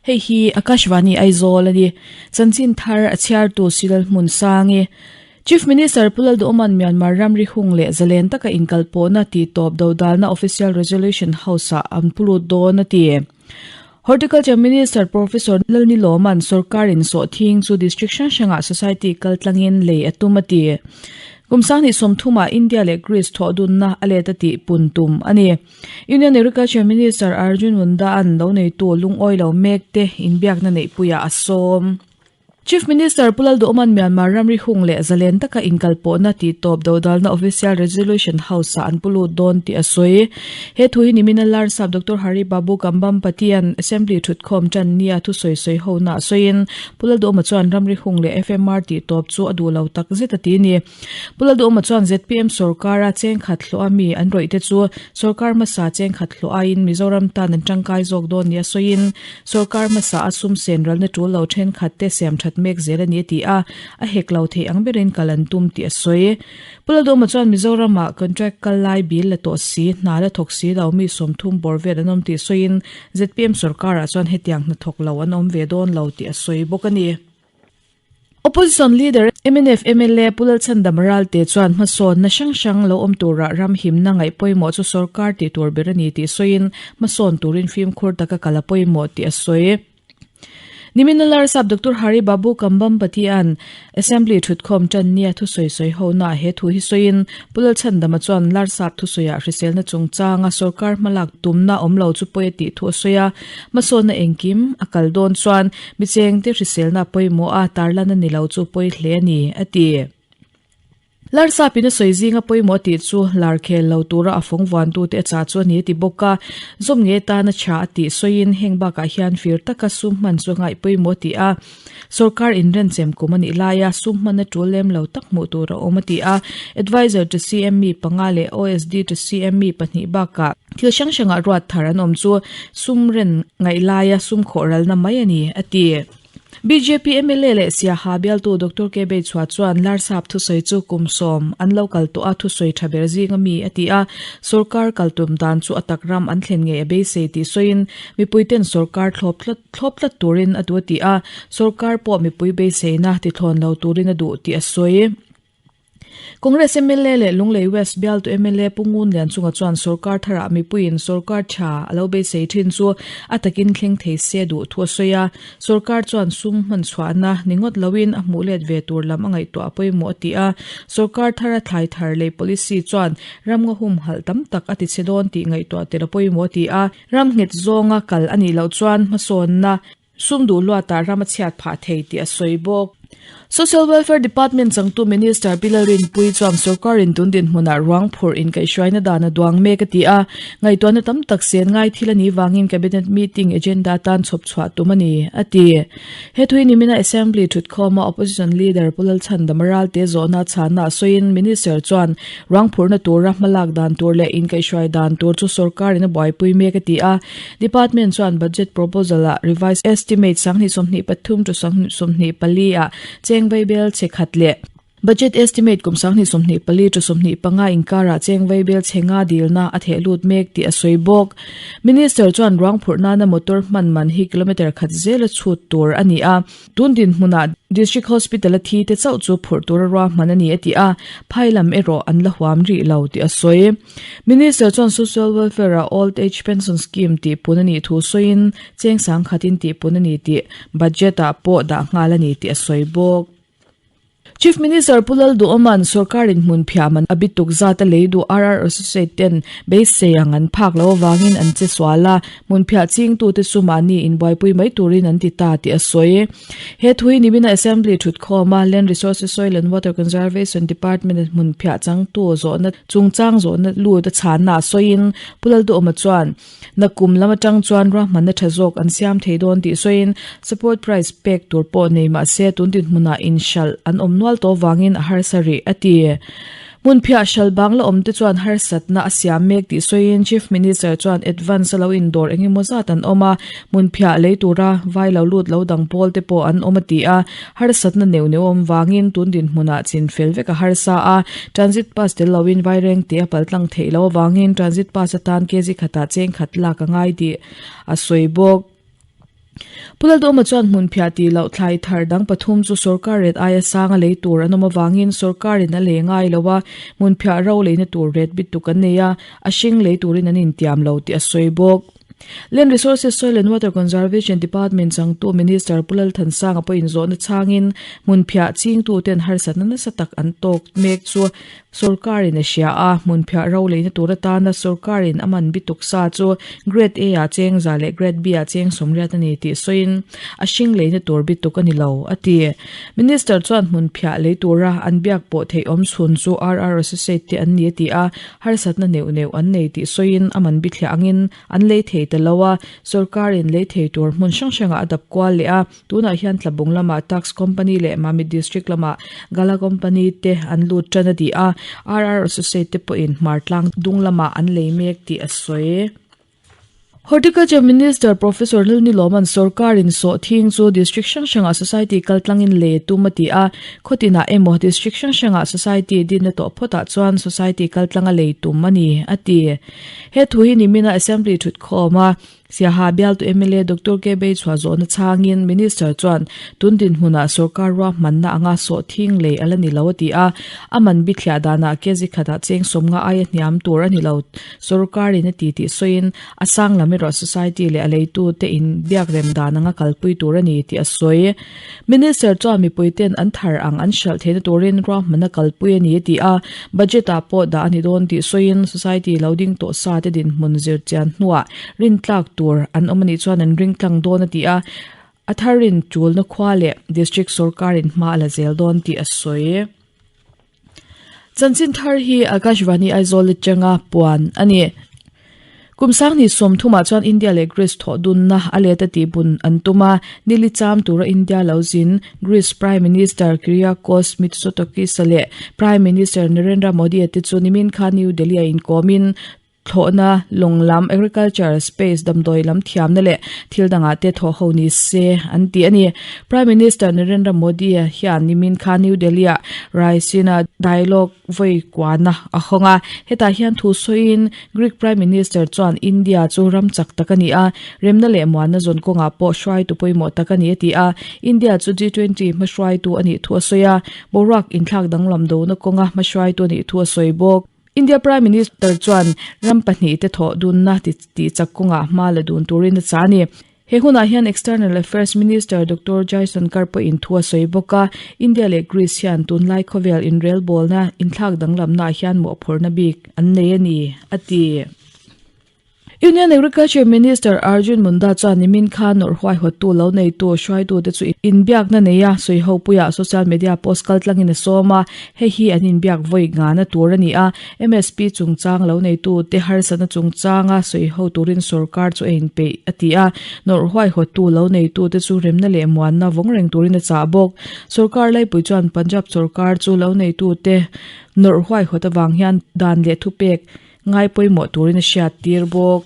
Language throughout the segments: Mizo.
Hei hi Akashvani Aizawl a ni. Chanchin thar a chhiartu Silal Hmunsangi. Chief Minister Pu Lalduhawma'n Myanmar ramri hung leh zalen taka inkalpawhna tihtawp dodalna Official Resolution House-ah an pu lut dawn a ti. Horticulture Minister Professor Lalnilawma'n sorkar in sawhthing chu district hrang hrangah society kaltlangin lei a tum a ti. Kum sanghnih sawmthumah India leh Greece thawhdunna a let a tih pun tum a ni. Union Agriculture Minister Arjun Munda-a'n lo neitu lungawi lo mekte inbiakna neihpuiah a sawm. Chief Minister Pu Lalduhawma'n Myanmar ramri hung leh zalen taka inkalpawhna tihtawp dodalna Official Resolution House-ah an pu lut dawn tih a sawi. He thu hi nimina Larsap Doctor Hari Babu Kambhampatian Assembly thutkhawm tan nia thusawi sawi hona a sawiin Pu Lalduhawma chuan ramri hung leh FMR tihtawp chu a duh lo tak zet a ti a ni. Pu Lalduhawma chuan zpm sorkara chengkhat hlawh a mi an rawih te chu sorkar hmasa chengkhat hlawh aiin Mizoram tan an tangkai zawk dawn nia sawiin sorkar hmasa a sum sen ralna tul lo thenkhat te siam that mek zel a ni a ti a, a hek lo thei ang berin kal an tum tih a sawi. Pu Lalduhawma chuan Mizoramah contract kal lai bil la tawh si, hna la thawk si lo mi 30 bawr vel an awm tih sawiin zpm sorkarah chuan hetiang hna thawk lo an awm ve dawn lo tih a sawi bawk a ni. Opposition Leader mnf mla Pu Lalchhandam Ralte chuan hmasawnna hrang hrang lo awm tura ram himna ngaih pawimawh chu sorkar tih tur ber a ni tih sawiin hmasawn turin fimkhur taka kal a pawimawh tih a sawi. Nimin Larsap Doctor Hari Babu Kambhampatian Assembly thutkhawm tan nia thusawi sawi hona he thu hi sawiin Pu Lalchhandama chuan Larsap thusawiah hriselna chungchanga sorkar hmalak tumna awm lo chu pawi a tih thu a sawi a, hmasawnna engkim a kal dawn chuan Mi chengte hriselna pawimawh a tarlan a ni lo chu pawi hle a ni, a ti. Larsapin a sawi zinga pawimawh tih chu lar khel lo tura a fawng vuantute a chah chu a ni a ti bawk a. Zawm nge tan a tha a tih sawiin heng bakah hian fir taka sum hman chu a ngaih pawimawh a ti a. Sorkar inrenchem kum a nih laia sum hman a tul lem lo tak hmuh tur a awm a ti a. Adviser to CM mi panga leh OSD to CM mi pahnih bakah thil hrang hrangah ruat thar an awm chu sum ren ngaih laia sum khawh ralna mai a ni, a ti. Bjp mla leh Siaha bialtu Doctor K Beichhua chuan Larsap thusawi chu kum sawm an lo kal tawh a, thusawi tha ber zinga mi a ti a, sorkar kal tum dan chu a tak ram an thlen ngei a beisei tih sawiin mipuiten sorkar thlawp tlat thlawp tlat turin a duh a ti a, sorkar pawh mipui beiseina tithlawn lo turin a duh tih a sawi. Congress mla leh Lunglei West bialtu mla Pu Ngun Lianchunga chuan sorkar tharah mipuiin sorkar tha a lo beisei thin chu a takin thleng thei se duh thu a sawi a. Sorkar chuan sum hman chhuahna ni ngawt loin a hmuh let ve tur lam a ngaihtuah a pawimawh a ti a. Sorkar thara thlai thar lei policy chuan ram nga humhalh tam tak a tichhe dawn tih ngaihtuah tel a pawimawh a ti a. Ram nghet zawnga kal a nih loh chuan hmasawnna Sum duh luatah ram a chhiat phah thei tih a sawi bawk. Social Welfare Department changtu Minister Pi Lalrinpuii chuan sorkarin tun dinhmunah ruang phurh inkaihhruaina dan a duang mek a ti a, ngaihtuahna tam tak sen ngai thil a nih vangin Cabinet meeting agenda tan chhawp chhuah tum a ni, a ti. He thui nimina Assembly thutkhawma Opposition Leader Pu Lalchhandama Ralte zawhna chhanna sawiin Minister chuan ruang phurhna tura hmalak dan tur leh inkaihhruai dan tur chu sorkarin a buaipui mek a ti a, Department chuan budget proposal ah revised estimate 2023 to 2024 ah cheng vaibel chhe khat leh budget estimate kum 2024 to 25 inkarah cheng vaibel chhe nga dilna a theh lut mek tih a sawi bawk. Minister chuan ruang phurh nana motor hman man hi kilometre khat zela chhut tur a ni a. Tun dinhmunah District Hospital a thi te chauh chu phurh tura ruahman a ni a ti a, phai lam erawh an la huam rih lo tih a sawi. Minister chuan Social Welfare ah Old Age Pension Scheme tih pun a nih thu sawiin cheng sangkhatin tih pun a ni tih budget ah pawh dah nghal a ni tih a sawi bawk. Chief Minister Pu Lalduhawma'n sorkarin hmun phiahman a bituk zat a lei duh RR Associate ten beisei ang an phak loh avangin an che sual a, hmun phiah chingtute chu mahni inbuaipui mai turin an ti ta tih a sawi. He thu hi nimina Assembly thutkhawma Land Resources Soil and Water Conservation Department-a hmun phiah changtu zawhna chungchang zawhna lut a chhanna a sawiin Pu Lalduhawma chuan Nakum lam atang chuan ruahmanna tha zawk an siam thei dawn tih sawiin support price pek tur pawh nei mah se tun dinhmunah inhralh an awm nual tawh vangin a harsa rih a ti. Hmunphiah hralh bang la awm te chuan harsatna a siam mek tih sawiin Chief Minister chuan advance a lo indawr eng emaw zat an awm a, hmunphiah lei tura vai lo lut lo dang pawl te pawh an awm a ti a. Harsatna neuh neuh awm vangin tun dinhmunah chin fel vek a harsa a, transit pass tel loin vaireng tih a paltlang theih loh avangin transit pass atan kg khatah cheng khat lak a ngai tih a sawi bawk. Pu Lalduhawma chuan hmunphiah tih loh thlai thar dang pathum chu sorkar ret aia sanga lei tur an awm avangin sorkarin a lei ngai lo a, hmunphiah ro leina tur ret bit tuk an nei a, a hring lei turin an intiam lo tih a sawi bawk. Land Resources, Soil and Water Conservation Department changtu Minister Pu Lalthansanga pawhin zawhna chhangin hmunphiah chingtuten harsatna nasa tak an tawk mek chu Sorkarin a hria a, hmunphiah ro leina tur atana sorkarin a man bituk sa chu Grade A ah cheng za leh Grade B ah cheng 80 a ni tih sawiin a hring leina tur bituk a ni lo, a ti. Minister chuan hmunphiah lei tura an biak pawh theih awm chhun chu RR Associate te an ni a ti a, harsatna neuh neuh an nei tih sawiin a man bithliah angin an lei thei ta lo a, sorkarin lei thei tur hmun hrang hrangah a dap kual leh a. Tunah hian Tlabung lamah Tax Company leh Mamit District lamah Gala Company te an lut tan a ti a, RR Associate te pawhin Hmartlang dung lamah an lei mek tih a sawi. Horticulture Minister Professor Lalnilawman sorkarin sawhthing chu district hrang hrangah society kaltlangin lei a tum a ti a, khawtinah emaw district hrang hrangah society dinna tawh phawtah chuan society kaltlanga lei tum a ni, a ti. He thu hi nimina Assembly thutkhawm a Siaha bialtu mla Doctor K Beichhua zawhna chhangin Minister chuan tun dinhmunah sorkar ruahmanna anga sawhthing lei a la ni lo a ti a, a man bithliah danah kg khatah cheng 50 aia hniam tur a ni lo sorkarin a ti tih sawiin a sang lam erawh society leh a leitute in biakrem dan anga kalpui tur a ni tih a sawi. Minister chuan mipuiten an thar ang an hralh theihna turin ruahmanna kalpui a ni a ti a, budget-ah pawh dah a ni dawn tih sawiin society lo ding tawh sa te dinhmun zirchian hnuah rintlak tur an awm a nih chuan an ring tlang dawn a ti a, a tharin tulna khua leh district sorkarin hma a la zel dawn tih a sawi. Chanchin thar hi Akashvani Aizawl atanga puan a ni. Kum sanghnih 30 ah chuan India leh Greece thawh dunna a let a tih bun an tum a, nili cham tura India lo zin Greece Prime Minister Kyriakos Mitsotakis-a leh Prime Minister Narendra Modi-a te chu nimin khan New Delhi-a inkawmin Thlawhna, lawng lam, agriculture, space, damdawi lam thiamna leh thil dangah te thawh ho ni se an ti a ni. Prime Minister Narendra Modi hian nimin kha New Delhi-ah Raisina Dialogue vawi kuana a hawng a. Hetah hian thu sawiin Greek Prime Minister chuan India chu ram chak tak a ni a, remna leh muanna zawn kawngah pawh hruaitu pawimawh tak a ni a ti a. India chu G20 hmahruaitu a nih thu a sawi a, boruak inthlak danglam dona kawnga hmahruaitu a nih thu a sawi bawk. India Prime Minister chuan ram pahnihte thawh dunna tih chak kawngah hma la dun turin a chah a ni. He hunah hian External Affairs Minister Doctor Jaishankar pawhin thu a sawi bawk a, India leh Greece hian tunlai khawvel inrelbawlna inthlak danglamnaah hian mawhphurhna bik an nei a ni, a ti. Union Agriculture Minister Arjun Munda chuan nimin khan nawrh huaihawttu lo neitu hruaitute chu inbiakna neia sawihopuiah social media post kaltlangin a sawm a, hei hi an inbiak vawi ngana tur a ni a, MSP chungchang lo neitute harsatna chungchanga sawiho turin sorkar chu a inpeih a ti a, nawrh huaihawttu lo neitute chu remna leh muanna vawng reng turin a chah bawk. Sorkar laipui chuan Punjab sorkar chu lo neitute nawrh huaihawt avang hian dan leh thupek ngai pawimawh turin a hriat tir bawk.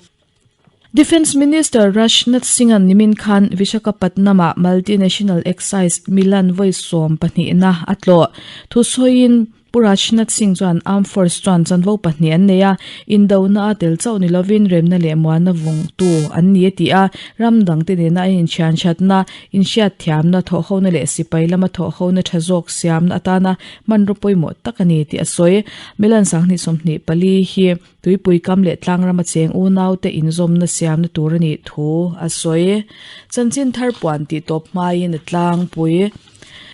Defence Minister Rajnath Singh-a'n nimin khan Visakhapatnam-ah Multinational Excise Milan vawi 12na a tlawh. Thusawiin Pu Rajnath Singh chuan Armed Force chuan chanvo pahnih an nei a, indona a tel chauh ni lovin remna leh muanna vawngtu an ni a ti a, ram dangte nena a inthianthatna, inhriatthiamna, thawhhona leh sipai lama thawhhona tha zawk siamna atana hmanraw pawimawh tak a ni tih a sawi. Milan 2024 hi tuipui kam leh tlangram a cheng unaute inzawmna siamna tur a nih thu a sawi. Chanchin thar puan tih tawp hmain a tlangpui.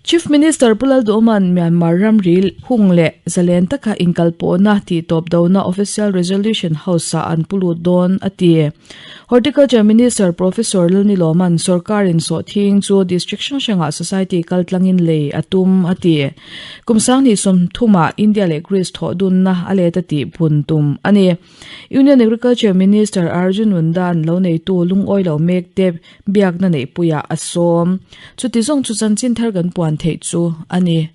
Chief Minister Pu Lalduhawma'n Myanmar ramri hung leh zalen taka inkalpawhna tih tawp dona Official Resolution House-ah an pu lut dawn a ti. Horticulture Minister Professor Lalnilawma'n sorkarin sawhthing chu district hrang hrangah society kaltlangin lei a tum a ti. Kum 2030ah India leh Greece thawh dunna a let a tih bun tum a ni. Union Agriculture Minister Arjun Munda-a'n lo neitu lungawi lo mek te biakna neihpuiah a sawm. Chuti zawng chu chanchin thar kan puan theih chu a ni.